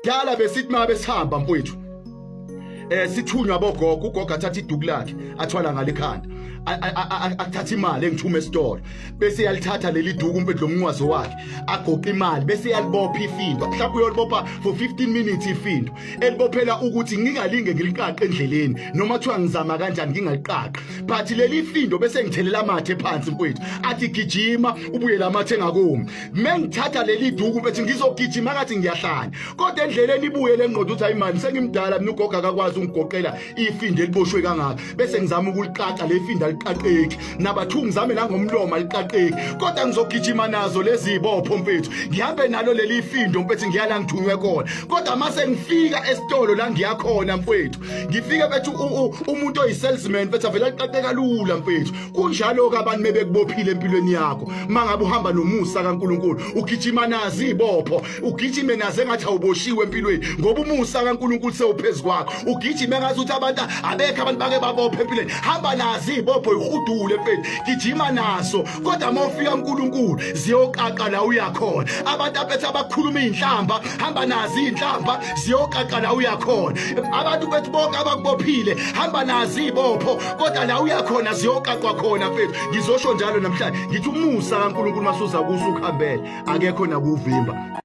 Dala besithi uma besihamba mfowethu sithunywa bogogo, ugogo athatha iduku lakhe athwala ngalikhanda, athatha imali engithuma esitolo, bese yalithatha leli duku mfethu, lomnqwazo wakhe, agoqa imali bese yalibopha ifindo. Mhlawumbe uyolibopha for 15 minutes ifindo, elibophela ukuthi ngingalinge ngiliqaqe endleleni, noma kuthiwa ngizama kanjani ngingaliqaqi. But leli findo bese ngithelela amathe phansi mfethu, athi gijima ubuye lamathe engakomi. Mengithatha leli duku mfethu, ngizogijima ngathi ngiyahlanya, kodwa endleleni ibuye lengqondo ukuthi hayi mani, sengimdala mina, ugogo akakwazi ungigoqela ifindo eliboshwe kangaka. Bese ngizama ukuliqaqa le findo, aliqaqeki. Nabathu ngizame nangomlomo, aliqaqeki. Kodwa ngizogijima nazo lezi zibopho mfethu, ngihambe nalo leli findo mfethu, ngiyala ngithunywe khona. Kodwa mase ngifika esitolo la ngiyakhona mfethu, ngifike mfethu, umuntu oyi-salesman mfethu avele aliqaqe kalula mfethu. Kunjalo-ke abantu mebekubophile empilweni yakho, mangabe uhamba nomusa kaNkulunkulu, ugijima nazo izibopho, ugijime nazo engathi awuboshiwe empilweni, ngoba umusa kaNkulunkulu sewuphezu kwakho. Ugijime engathi ukuthi abantu abekho, abantu bake babophe empilweni. Hamba nazo izibopho, ihudule mfethu, gijima naso. Kodwa uma ufika uNkulunkulu, ziyoqaqa la uyakhona. Abantu abethu abakhuluma izinhlamba, hamba nazo izinhlamba, ziyoqaqa la uyakhona. Abantu bethu bonke abakubophile, hamba nazo izibopho, kodwa la uyakhona ziyoqaqwa khona mfethu. Ngizosho njalo namhlanje, ngithi umusa kaNkulunkulu masuza kuso ukuhambele, akekho nakuvimba.